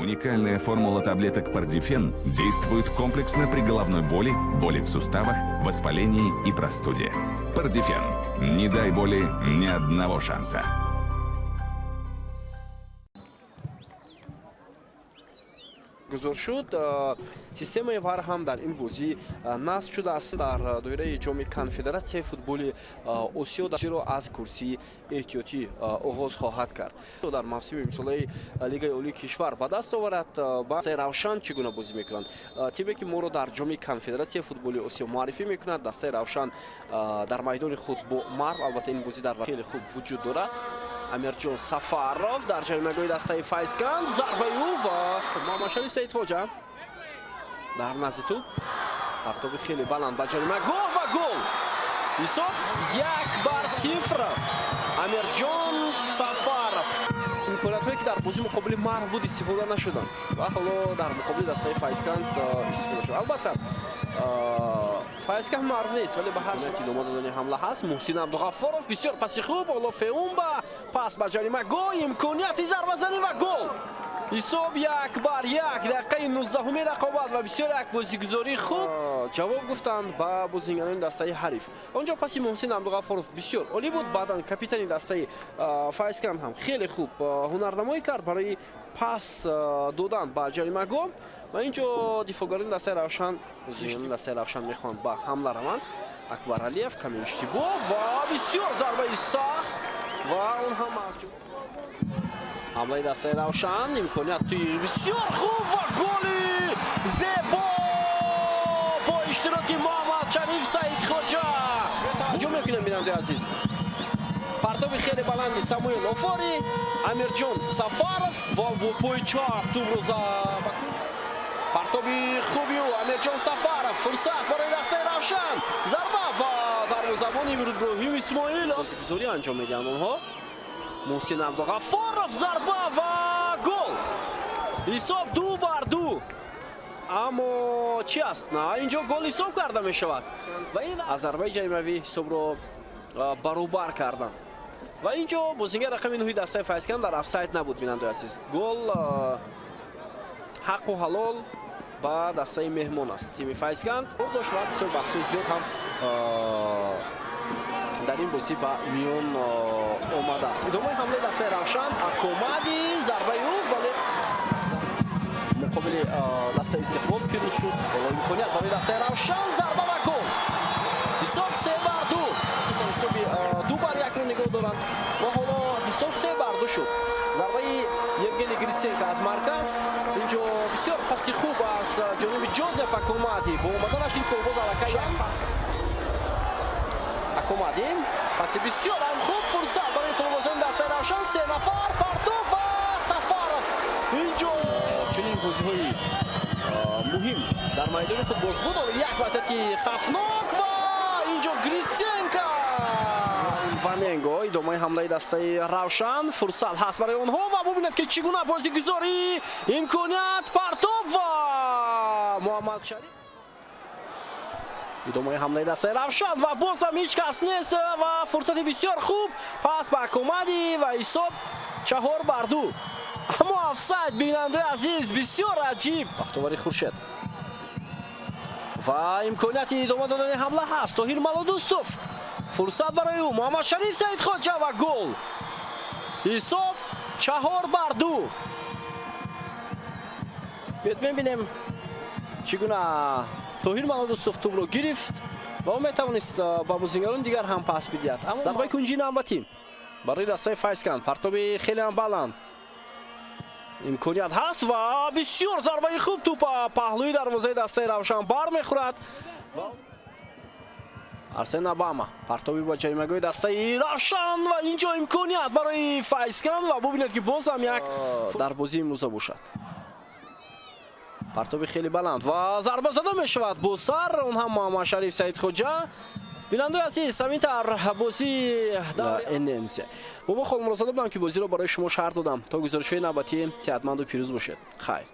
Уникальная формула таблеток Пардифен действует комплексно при головной боли, боли в суставах, воспалении и простуде. Пардифен. Не дай боли ни одного шанса. Гузор шуд. Системаи ВАР ҳам дар ин бозӣ насб шудааст. Дар доираи ҷоми конфедератсияи футболи Осиё ро аз курсии эҳтиётӣ оғоз хоҳад кард. Дар мавсими имсолаи Лигаи Олии кишвар ба даст оварад. Ба Равшан чӣ гуна бозӣ мекунанд? Тиме ки моро дар ҷоми конфедератсияи футболи Осиё муаррифӣ мекунад, дастаи Равшан дар майдони худ бо Марв. Албатта, ин бозӣ дар хеле хуб вуҷуд дорад. Амирҷон Сафаров дар ҷаримагоҳи дастаи Файзканд, зарбаи ӯ ва Муҳаммадшариф Саидхоҷа дар назди тӯб. Партоби хеле баланд ба ҷаримагоҳ ва гол. Ҳисоб 1-0. Амирҷон Сафаров. Имкониятҳое ки дар бозӣ муқобили Марв буд, истифода нашуданд ва ҳоло дар муқобили дастаи Файзканд истифода шуд. Албатта, Файзканд Марв нест, вале ба ҳар сурат идома додани ҳамла ҳаст. Муҳсин Абдуғаффоров бисёр паси хуб, ҳоло Феумба пас ба ҷаримагоҳ, имконияти зарбазанӣ ва гол. Ҳисоб 1-1. Дақиқаи 19-уми рақобат ва бисёр як бозигузории хуб. Ҷавоб гуфтанд ба бозингарони дастаи ҳариф. Он ҷо паси Муҳсин Абдуғаффоров бисёр олӣ буд. Баъдан капитани дастаи Файзканд ҳам хеле хуб ҳунарнамоӣ кард барои пас додан ба ҷаримагоҳ. Ва ин ҷо дифоъгарони дастаи Равшан, бозингарони дастаи Равшан мехоҳанд ба ҳамла раванд. Акбар Алиев каме иштибоҳ ва бисёр зарбаи сахт ва он ҳам аз ҳамлаи дастаи Равшан. Имконияти бисёр хуб ва голи зебо бо иштироки Муҳаммадшариф Саидхоҷа. Таваҷҷӯҳ мекунем, бинандаи азиз. Партоби хеле баланди Самуэл Офори, Амирҷон Сафаров ва бо пои чап тӯбро зад. Партоби хуби ӯ Амирҷон Сафаров, фурсат барои дастаи Равшан, зарба ва дарвозабони Иброҳим Исмоилов. Бозигузорӣ анҷом медиҳанд онҳо. Муҳсин Абдуғаффоров, зарба ва гол. Ҳисоб 2-2. Аммо чӣ аст? На, инҷо гол ҳисоб карда мешавад. Ва ин аз зарбаи ҷаримавӣ ҳисобро баробар карданд. Ва инҷо бозингар рақами 9 дастаи Файзканд дар офсайд набуд, бинандаи азиз. Гол ҳаққу ҳалол ба дастаи меҳмон аст. Тими Файзканд дошт ва бисёр баҳсҳои зиёд ҳам дар ин бозӣ ба миён омадааст. Идомаи ҳамлаи дастаи Равшан, Акомади, зарбаи ӯ, вале муқобили дастаи Истиқлол пирӯз шуд. Ҳоло имконият барои дастаи Равшан, зарба ва гол. Ҳисоб 3-2. Ҳисоби 2-1-ро нигоҳ доранд ва ҳоло ҳисоб 3-2 шуд. Зарбаи Евгений Гриценко аз марказ. Инҷо бисёр паси хуб аз ҷониби Ҷозеф Акомади. Бо омаданаш ин фолбоз аллакай Акомади паси бисёр ҳам хуб, фурсат барои фолбозони дастаи Равшан. 3 нафар, партов ва Сафаров. Инҷо чунин бозиҳои муҳим дар майдони худ боз буд. Як вазъияти хафнок ва инҷо Гриценко. Иваненко, идомаи ҳамлаи дастаи Равшан, фурсат ҳаст барои онҳо ва бубинед ки чӣ гуна бозигузорӣ, имконият, партоб ва Муҳаммадшариф. Идомаи ҳамлаи дастаи Равшан ва боз ҳам ҳеҷ кас нест ва фурсати бисёр хуб, пас ба Акомади ва ҳисоб 4-2. Аммо офсайд, бинандаи азиз, бисёр аҷиб. Бахтовари Хуршед ва имконияти идома додани ҳамла ҳаст. Тоҳир Малодустов, фурсат барои ӯ, Муҳаммадшариф Саидхоҷа ва гол. Ҳисоб 4-2. Биёед мебинем чӣ гуна Тоҳир Малодустов тӯбро гирифт ва ӯ метавонист ба бозингарони дигар ҳам пас бидиҳад. Аммо зарбаи кунҷии навбатӣ барои дастаи Файзканд, партоби хеле ҳам баланд, имконият ҳаст ва бисёр зарбаи хуб, тӯп паҳлӯи дарвозаи дастаи Равшан бармехӯрад. Арсен Обама, партоби ба ҷаримагоҳи дастаи Равшан ва инҷо имконият барои Файзканд ва бубинед ки боз ҳам як дар бозии имрӯза бошад. Партоби хеле баланд ва зарба зада мешавад бо сар, он ҳам Муҳаммадшариф Саидхоҷа. Бинандаи азиз, ҳамин тавр бозии НМС. Бобо Холмуродзода будам ки бозиро барои шумо шарҳ додам. То гузоришҳои навбатӣ сеҳатманду пирӯз бошед. Хайр.